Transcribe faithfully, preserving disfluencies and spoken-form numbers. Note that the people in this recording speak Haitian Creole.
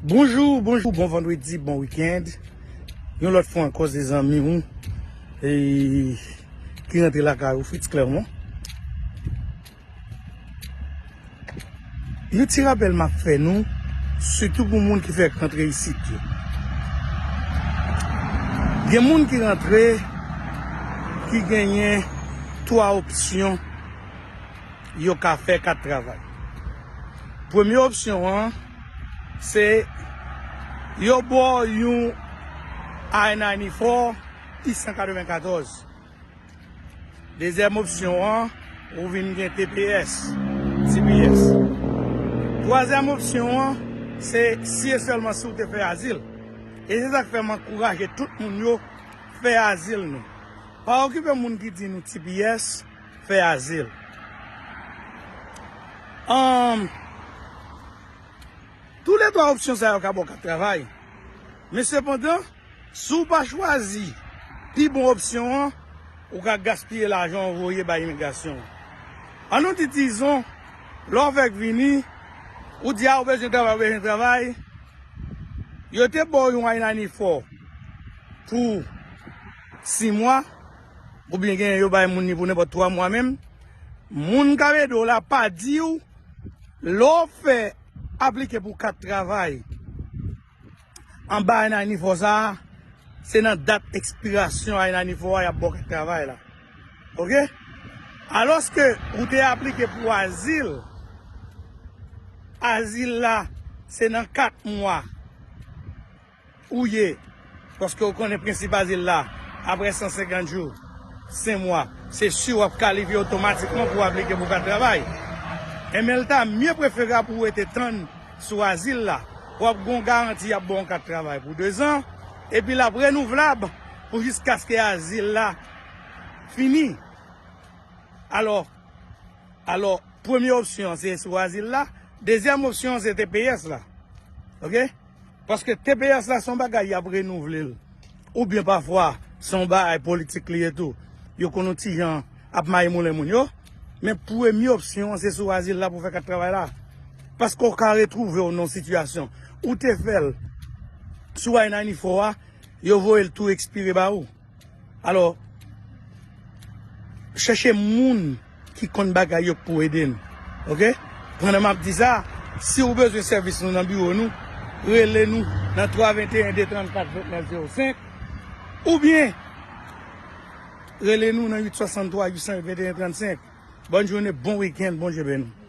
Bonjou, bonjou, bon vandredi, bon wikenn. Yon lòt fwa ankò, se zanmi w, e, ki rantre lakay ou, Fritz Clermont. Yon ti rapèl m ap fè nou, sitou pou moun ki fèk rantre isit yo. Gen moun ki rantre, ki genyen twa opsyon yo ka fè kat travay. Premye opsyon an, se yo ba w yon I ninety-four, I san katrevenkatòz. Dezyèm opsyon an, ou vin gen T P S, T P S. Twazyèm opsyon an, se si e sèlman si w te fè azil. E se sa k fè m ankouraje tout moun yo fè azil nou. Pa okipe moun ki di nou T P S, fè azil. Ann, toulètwa opsyon sa yo ka ba w kat travay. Men sepandan, si w pa chwazi pi bon opsyon an, ou ka gaspiye lajan w voye bay imigrasyon an. An nou di, dizon, lè w fèk vini, ou di a ou bezwen travay, ou bezwen travay, yo te ba w yon I ninety-four pou sis mwa, oubyen genyen yo bay moun li pou nenpòt twa mwa menm. Moun k ap ede w la pa di w lè w fè aplike pou kat travay anba I ninety-four sa a, se nan dat ekspirasyon I ninety-four a y ap ba w kat travay la. Oke? Alòske ou te aplike pou azil, azil la se nan kat mwa ou ye, paske ou konnen prensip azil la, apre san senkant jou, senk mwa, se si w ap kalifye otomatikman pou w aplike pou kat travay. Enben, l ta mye preferab pou w rete tann sou azil la. W ap gen yon garanti y ap ba w yon kat travay pou dezan, epi l ap renouvlab pou jiskaske azil la fini. Alò, alò, premye opsyon an se sou azil la, dezyèm opsyon an se T P S la. Oke? Paske T P S la se yon bagay y ap renouvle l. Oubyen pafwa, se yon bagay politik li ye tou. Yo konn yon ti jan ap maye moulen moun yo. Men premye opsyon an se sou azil la pou fè kat travay la. Paske w ka retwouve w nan yon sitiyasyon ou te fè l sou I ninety-four a, yo voye l tou ekspire ba ou. Alò, chèche moun ki konn bagay yo pou ede n. Oke? Pandan m ap di sa, si w bezwen sèvis nou nan biwo nou, rele nou nan twa venteyen de trannkat vennèf zewo senk, oubyen rele nou nan uit swasanntwa uit san venteyen trannsenk. Bòn jounen, bon wikenn, Bondye beni w.